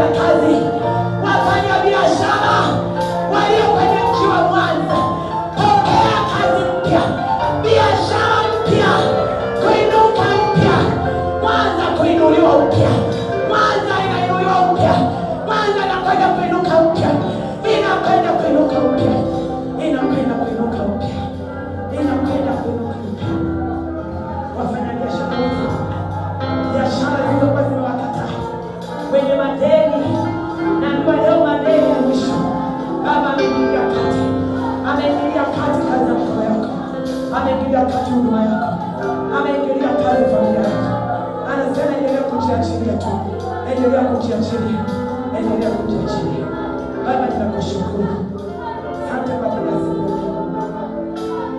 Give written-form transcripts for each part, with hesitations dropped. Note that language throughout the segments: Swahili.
za kazi, wafanya biashara walio kwenye mji wa Mwanza, pokea kazi mpya, biashara mpya, kuinuka mpya, Mwanza kuinuliwa upya, Mwanza inainuliwa upya, Mwanza inakwenda kuinuka upya, inakwenda kuinuka upya, inakwenda kuinuka upya, inakwenda kuinuka upya. Wafanya biashara wote, biashara zilizokuwa zimewakataa, wenye madeni, naambiwa leo madeni ya mwisho, Baba ameingilia kati, ameingilia kati kazi ya mkono yako, ameingilia kati huduma yako, ameingilia kazi familia yako. Anasema endelea kujiachilia tu, endelea kujiachilia, endelea kujiachilia. Baba, ninakushukuru, asante kwa ajili ya siku ya leo,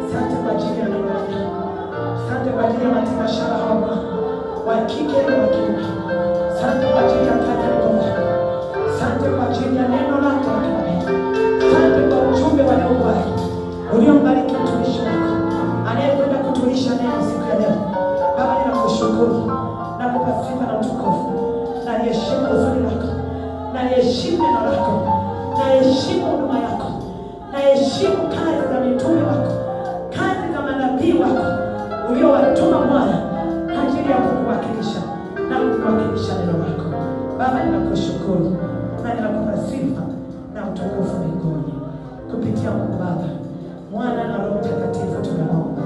asante kwa ajili ya neno lako, asante kwa ajili ya matendashara hawa Bwana, wa kike na wa kiume, asante kwa ajili ya kazi ya mikono yako, asante kwa ajili ya neno lako la kinabii, asante kwa ujumbe wa leo Bwana uliombariki mtumishi wako anayekwenda kutulisha neno siku ya leo. Baba, ninakushukuru, nakupa sifa na utukufu, naliheshimu uzuri lako, naliheshimu neno lako, naheshimu huduma yako, naheshimu kazi za mitume wako, kazi za manabii wako uliowatuma Bwana kwa ajili ya kukuwakilisha na kukuwakilisha neno lako. Baba, ninakushukuru na ninakupa sifa na utukufu mbinguni kupitia Mungu Baba, Mwana na Roho Mtakatifu tunaomba.